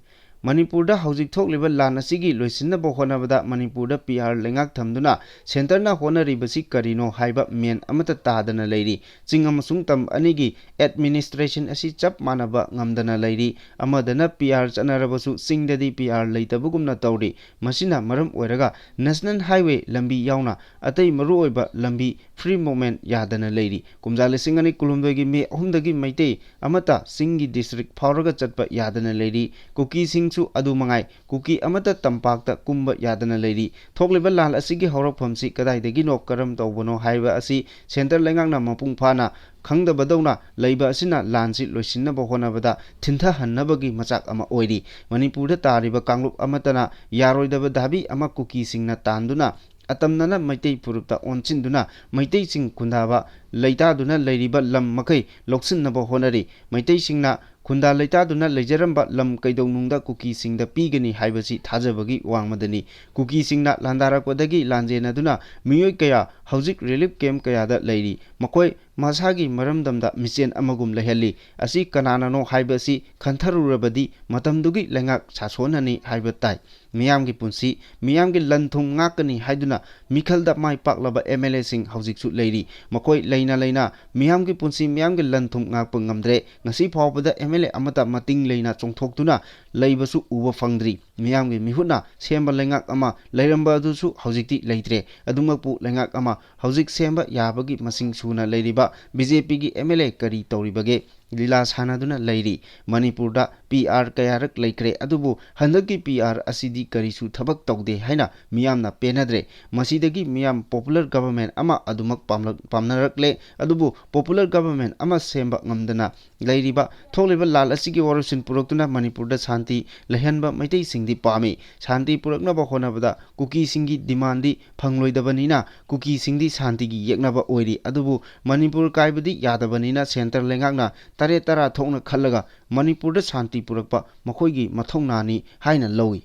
ꯃꯅꯤꯄꯨꯔꯗ ꯍꯧꯖꯤꯛ ꯊꯣꯛꯂꯤꯕ ꯂꯥꯟ ꯑꯁꯤꯒꯤ ꯂꯣꯏꯁꯤꯟꯅꯕ ꯍꯣꯠꯅꯕꯗ ꯃꯅꯤꯄꯨꯔꯗ ꯄꯤ ꯑꯥꯔ ꯂꯩꯉꯥꯛ ꯊꯝꯗꯨꯅ ꯁꯦꯟꯇꯔꯅ ꯍꯣꯠꯅꯔꯤꯕꯁꯤ ꯀꯔꯤꯅꯣ ꯍꯥꯏꯕ ꯃꯦꯟ ꯑꯃꯠꯇ ꯇꯥꯗꯅ ꯂꯩꯔꯤ꯫ ꯆꯤꯡ ꯑꯃꯁꯨꯡ ꯇꯝ ꯑꯅꯤꯒꯤ ꯑꯦꯗꯃꯤꯅꯤꯁꯇ꯭ꯔꯦꯁꯟ ꯑꯁꯤ ꯆꯞ ꯃꯥꯟꯅꯕ ꯉꯝꯗꯅ ꯂꯩꯔꯤ꯫ ꯑꯃꯗꯅ ꯄꯤ ꯑꯥꯔ ꯆꯠꯅꯔꯕꯁꯨ ꯆꯤꯡꯗꯗꯤ ꯄꯤ ꯑꯥꯔ ꯂꯩꯇꯕꯒꯨꯝꯅ ꯇꯧꯔꯤ꯫ ꯃꯁꯤꯅ ꯃꯔꯝ ꯑꯣꯏꯔꯒ ꯅꯦꯁꯅꯦꯜ ꯍꯥꯏꯋꯦ ꯂꯝꯕꯤ ꯌꯥꯎꯅ ꯑꯇꯩ ꯃꯔꯨꯑꯣꯏꯕ ꯂꯝꯕꯤ ꯐ꯭ꯔꯤ ꯃꯨꯚꯃꯦꯟ ꯌꯥꯗꯅ ꯂꯩꯔꯤ꯫ ꯀꯨꯝꯖꯥ ꯂꯤꯁꯤꯡ ꯑꯅꯤ ꯀꯨꯟꯍꯨꯝꯗꯣꯏꯒꯤ ꯃꯦ ꯑꯍꯨꯝꯗꯒꯤ ꯃꯩꯇꯩ ꯑꯃꯠꯇ ꯆꯤꯡꯒꯤ ꯗꯤꯁꯇ꯭ꯔꯤꯛ ꯐꯥꯎꯔꯒ ꯆꯠꯄ ꯌꯥꯗꯅ ꯂꯩꯔꯤ꯫ ꯀꯨꯀꯤꯁꯤꯡꯁꯨ ꯑꯗꯨ ꯃꯉꯥꯏ꯫ ꯀꯨꯀꯤ ꯑꯃꯠꯇ ꯇꯝꯄꯥꯛꯇ ꯀꯨꯝꯕ ꯌꯥꯗꯅ ꯂꯩꯔꯤ꯫ ꯊꯣꯛꯂꯤꯕ ꯂꯥꯟ ꯑꯁꯤꯒꯤ ꯍꯧꯔꯛꯐꯝꯁꯤ ꯀꯗꯥꯏꯗꯒꯤꯅꯣ, ꯀꯔꯝ ꯇꯧꯕꯅꯣ ꯍꯥꯏꯕ ꯑꯁꯤ ꯁꯦꯟꯇꯔ ꯂꯩꯉꯥꯛꯅ ꯃꯄꯨꯡ ꯐꯥꯅ ꯈꯪꯗꯕꯗꯧꯅ ꯂꯩꯕ ꯑꯁꯤꯅ ꯂꯥꯟꯁꯤ ꯂꯣꯏꯁꯤꯟꯅꯕ ꯍꯣꯠꯅꯕꯗ ꯊꯤꯟꯊꯍꯟꯅꯕꯒꯤ ꯃꯆꯥꯛ ꯑꯃ ꯑꯣꯏꯔꯤ꯫ ꯃꯅꯤꯄꯨꯔꯗ ꯇꯥꯔꯤꯕ ꯀꯥꯡꯂꯨꯞ ꯑꯃꯠꯇꯅ ꯌꯥꯔꯣꯏꯗꯕ ꯗꯥꯕꯤ ꯑꯃ ꯀꯨꯀꯤꯁꯤꯡꯅ ꯇꯥꯟꯗꯨꯅ ꯑꯇꯝꯅꯅ ꯃꯩꯇꯩ ꯐꯨꯔꯨꯞꯇ ꯑꯣꯟꯁꯤꯟꯗꯨꯅ ꯃꯩꯇꯩꯁꯤꯡ ꯈꯨꯟꯗꯥꯕ ꯂꯩꯇꯥꯗꯨꯅ ꯂꯩꯔꯤꯕ ꯂꯝ ꯃꯈꯩ ꯂꯧꯁꯤꯟꯅꯕ ꯍꯣꯠꯅꯔꯤ꯫ ꯃꯩꯇꯩꯁꯤꯡꯅ ꯈꯨꯟꯗꯥ ꯂꯩꯇꯥꯗꯨꯅ ꯂꯩꯖꯔꯝꯕ ꯂꯝ ꯀꯩꯗꯧꯅꯨꯡꯗ ꯀꯨꯀꯤꯁꯤꯡꯗ ꯄꯤꯒꯅꯤ ꯍꯥꯏꯕꯁꯤ ꯊꯥꯖꯕꯒꯤ ꯋꯥꯡꯃꯗꯅꯤ꯫ ꯀꯨꯀꯤꯁꯤꯡꯅ ꯂꯥꯟꯗꯥꯔꯛꯄꯗꯒꯤ ꯂꯥꯟꯖꯦꯟꯅꯗꯨꯅ ꯃꯤꯑꯣꯏ ꯀꯌꯥ ꯍꯧꯖꯤꯛ ꯔꯤꯂꯤꯐ ꯀꯦꯝꯞ ꯀꯌꯥꯗ ꯂꯩꯔꯤ꯫ ꯃꯈꯣꯏ ꯃꯁꯥꯒꯤ ꯃꯔꯝꯗꯝꯗ ꯃꯤꯆꯦꯟ ꯑꯃꯒꯨꯝ ꯂꯩꯍꯜꯂꯤ꯫ ꯑꯁꯤ ꯀꯅꯥꯅꯅꯣ ꯍꯥꯏꯕ ꯑꯁꯤ ꯈꯟꯊꯔꯨꯔꯕꯗꯤ ꯃꯇꯝꯗꯨꯒꯤ ꯂꯩꯉꯥꯛ ꯁꯥꯁꯣꯟꯅꯅꯤ ꯍꯥꯏꯕ ꯇꯥꯏ꯫ ꯃꯤꯌꯥꯝꯒꯤ ꯄꯨꯟꯁꯤ, ꯃꯤꯌꯥꯝꯒꯤ ꯂꯟ ꯊꯨꯝ ꯉꯥꯛꯀꯅꯤ ꯍꯥꯏꯗꯨꯅ ꯃꯤꯈꯜꯗ ꯃꯥꯏ ꯄꯥꯛꯂꯕ ꯑꯦꯝ ꯑꯦꯜ ꯑꯦꯁꯤꯡ ꯍꯧꯖꯤꯛꯁꯨ ꯂꯩꯔꯤ꯫ ꯃꯈꯣꯏ ꯂꯩꯅ ꯂꯩꯅ ꯃꯤꯌꯥꯝꯒꯤ ꯄꯨꯟꯁꯤ, ꯃꯤꯌꯥꯝꯒꯤ ꯂꯟ ꯊꯨꯝ ꯉꯥꯛꯄ ꯉꯝꯗ꯭ꯔꯦ꯫ ꯉꯁꯤ ꯐꯥꯎꯕꯗ ꯑꯦꯝ ꯑꯦꯜ ꯑꯦ ꯑꯃꯠꯇ ꯃꯇꯤꯡ ꯂꯩꯅ ꯆꯣꯡꯊꯣꯛꯇꯨꯅ ꯂꯩꯕꯁꯨ ꯎꯕ ꯐꯪꯗ꯭ꯔꯤ꯫ ꯃꯤꯌꯥꯝꯒꯤ ꯃꯤꯍꯨꯠꯅ ꯁꯦꯝꯕ ꯂꯩꯉꯥꯛ ꯑꯃ ꯂꯩꯔꯝꯕ ꯑꯗꯨꯁꯨ ꯍꯧꯖꯤꯛꯇꯤ ꯂꯩꯇ꯭ꯔꯦ꯫ ꯑꯗꯨꯃꯛꯄꯨ ꯂꯩꯉꯥꯛ ꯑꯃ ꯍꯧꯖꯤꯛ ꯁꯦꯝꯕ ꯌꯥꯕꯒꯤ ꯃꯁꯤꯡ ꯁꯨꯅ ꯂꯩꯔꯤꯕ ꯕꯤ ꯖꯦ ꯄꯤꯒꯤ ꯑꯦꯝ ꯑꯦꯜ ꯑꯦ ꯀꯔꯤ ꯇꯧꯔꯤꯕꯒꯦ? ꯂꯤꯂꯥ ꯁꯥꯟꯅꯗꯨꯅ ꯂꯩꯔꯤ꯫ ꯃꯅꯤꯄꯨꯔꯗ ꯄꯤ ꯑꯥꯔ ꯀꯌꯥꯔꯛ ꯂꯩꯈ꯭ꯔꯦ, ꯑꯗꯨꯕꯨ ꯍꯟꯗꯛꯀꯤ ꯄꯤ ꯑꯥꯔ ꯑꯁꯤꯗꯤ ꯀꯔꯤꯁꯨ ꯊꯕꯛ ꯇꯧꯗꯦ ꯍꯥꯏꯅ ꯃꯤꯌꯥꯝꯅ ꯄꯦꯟꯅꯗ꯭ꯔꯦ꯫ ꯃꯁꯤꯗꯒꯤ ꯃꯤꯌꯥꯝ popular government ꯑꯃ ꯑꯗꯨꯃꯛ ꯄꯥꯝꯂꯛ-, ꯄꯥꯝꯅꯔꯛꯂꯦ, ꯑꯗꯨꯕꯨ popular government ꯑꯃ ꯁꯦꯝꯕ ꯉꯝꯗꯅ ꯂꯩꯔꯤꯕ ꯊꯣꯛꯂꯤꯕ ꯂꯥꯜ ꯑꯁꯤꯒꯤ ꯋꯥꯔꯣꯏꯁꯤꯟ ꯄꯨꯔꯛꯇꯨꯅ ꯃꯅꯤꯄꯨꯔꯗ ꯁꯥꯟꯇꯤ ꯂꯩꯍꯟꯕ ꯃꯩꯇꯩꯁꯤꯡꯗꯤ ꯄꯥꯝꯃꯤ꯫ ꯁꯥꯟꯇꯤ ꯄꯨꯔꯛꯅꯕ ꯍꯣꯠꯅꯕꯗ ꯀꯨꯀꯤꯁꯤꯡꯒꯤ demandꯗꯤ ꯐꯪꯂꯣꯏꯗꯕꯅꯤꯅ ꯀꯨꯀꯤꯁꯤꯡꯗꯤ ꯁꯥꯟꯇꯤꯒꯤ ꯌꯦꯛꯅꯕ ꯑꯣꯏꯔꯤ꯫ ꯑꯗꯨꯕꯨ ꯃꯅꯤꯄꯨꯔ ꯀꯥꯏꯕꯗꯤ ꯌꯥꯗꯕꯅꯤꯅ centre ꯂꯩꯉꯥꯛꯅ ꯇꯔꯦꯠ ꯇꯔꯥ ꯊꯣꯛꯅ ꯈꯜꯂꯒ ꯃꯅꯤꯄꯨꯔꯗ ꯁꯥꯟꯇꯤ ꯄꯨꯔꯛꯄ ꯃꯈꯣꯏꯒꯤ ꯃꯊꯧꯅꯥꯅꯤ ꯍꯥꯏꯅ ꯂꯧꯏ꯫